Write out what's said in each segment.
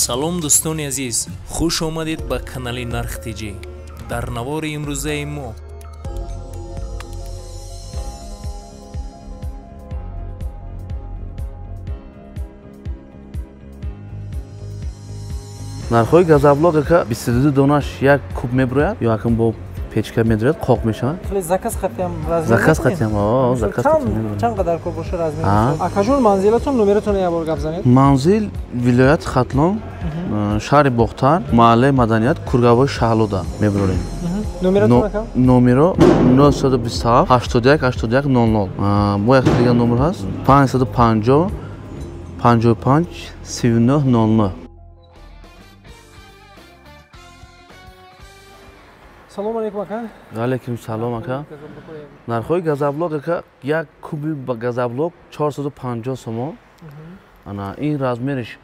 Салом дӯстони азиз, хуш омадед ба канали Нарх ТЖ. Дар навори имрӯзаи мо нархҳои газоблок ака 22 донаш як куб меброяд ё акн бо печка медрояд, қоқ мешавад. Заказ қатиам размер. Заказ қатиам, о, заказ қатиам. Чанд қадар куб боша размер мешавад? Акаҷон, манзилатон, номератон як бор гап занед. Манзил вилояти Хатлон, шаҳри Бохтар, маҳаллаи Маданият, Кургавои Шаҳлода меброрем. Номератон ака? Номеро 927 81 81 00. Бо як дигар номер ҳаст 550 55 39 00. Салом алейкум ака. Алейкум салом ака. Нархҳои газоблок ака, як куби газоблок 450 сомон. Ана ин размериш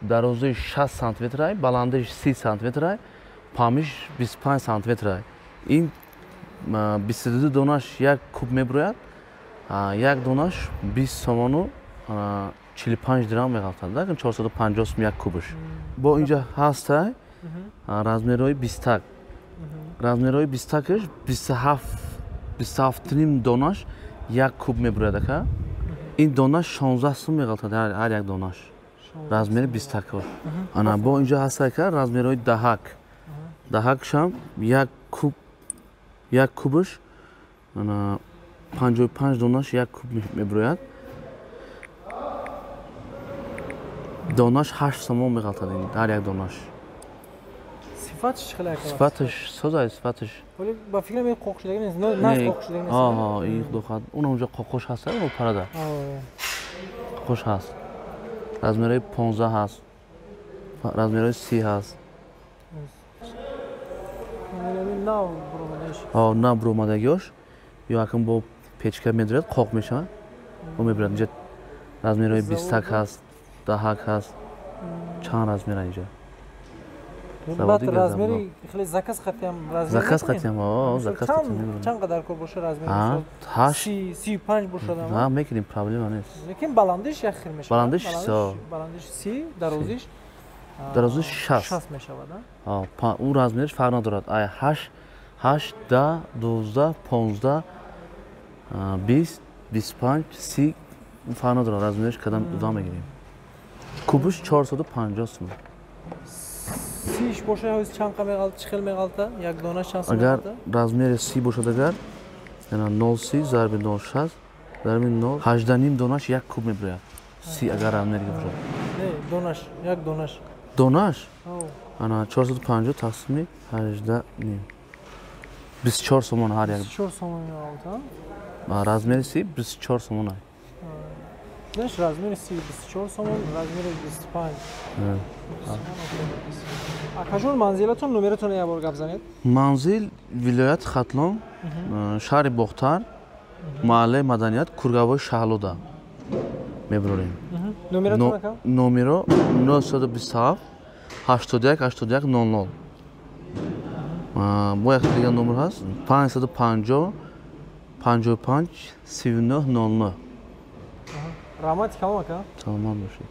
дарозиш 60 сантиметр, баландиш 30 сантиметр, памиш 25 сантиметр. Ин 22 донаш як куб меброяд. Як донаш 20 сомону 45 дирам меғалтад. 450 сом як кубиш. Бо инҷа ҳаст размерҳои 20. Размерҳои 20-каш 27,5 донаш як куб меброяд ака. Ин донаш 16 сум меғалтад ҳар як донаш. Размери 20-каш. Ана бо инҷа ҳаст ака размерҳои 10. Даҳакшам як куб, як кубаш ана 55 донаш як куб меброяд. Донаш 8 сомон меғалтад ҳар як донаш. Сифатш чӣ хел ака? Сифатш соза, сифатш. Вале ба фикрам ин қоқ шудагӣ нест, на қоқ шудагӣ нест. Ҳа, ин духат, он онҷо қоқош ҳаст, о парада. Қоқош ҳаст. Размерҳои 15 ҳаст. Размерҳои 30 ҳаст. Нав буромадагиш. Ҳа, нав буромадагиёш. Ё акн бо печка медрояд, қоқ мешавад. О мебирад инҷа размерҳои 20 ҳаст, 10 ҳаст. Чанд размер инҷа? Баъд размери хеле заказ қатиам размер. Заказ қатиам, о, заказ қатиам. Чанд қадар куб боша размер мешавад? 8 35 бошад ам. Ҳа, мекунем, проблема нест. Лекин баландиш як хел мешавад. Баландиш 30. Баландиш 30, дарозиш дарозиш 60. 60 мешавад, а? Ҳа, ӯ размериш фарқ надорад. Ай 8, 8, 10, 12, 15, 20, 25, 30 фарқ надорад. Размериш кадам уда мегирем. Кубиш 450 сом. Сиш боша ҳоз чанд қа меғалта, чӣ хел меғалта? Як дона чанд сом агар меғалта? Размери 30 бошад агар, яъне 0.30 зарби 0.60 зарби 0.18 донаш як куб меброяд. 30 агар размери бошад. Не, донаш, як донаш. Донаш? Ана 450 тақсими 18.5. 24 сомон ҳар як. 24 сомон меғалта? Размери 30 24 сомон. Знаешь, размер 24 сомон, размер 25. Акаҷон, манзилатон, номератон як бор гап занед. Манзил вилояти Хатлон, шаҳри Бохтар, маҳаллаи Маданият, Кургавои Шаҳлода меброрем. Номератон ака? Номеро 927 81 81 00. Бо як дигар номер ҳаст 550 55 39 00. Раҳмати калом ака. Саломат бошед.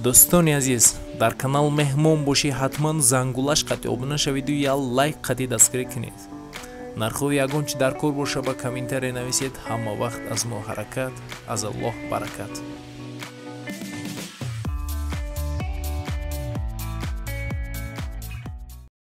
Дӯстони азиз, дар канал меҳмон бошӣ, ҳатман зангулаш қати обуна шавиду я лайк қати дастгирӣ кунед. Нархҳои ягон чи дар кор боша ба комментария нависед. Ҳама вақт аз мо ҳаракат, аз Аллоҳ баракат.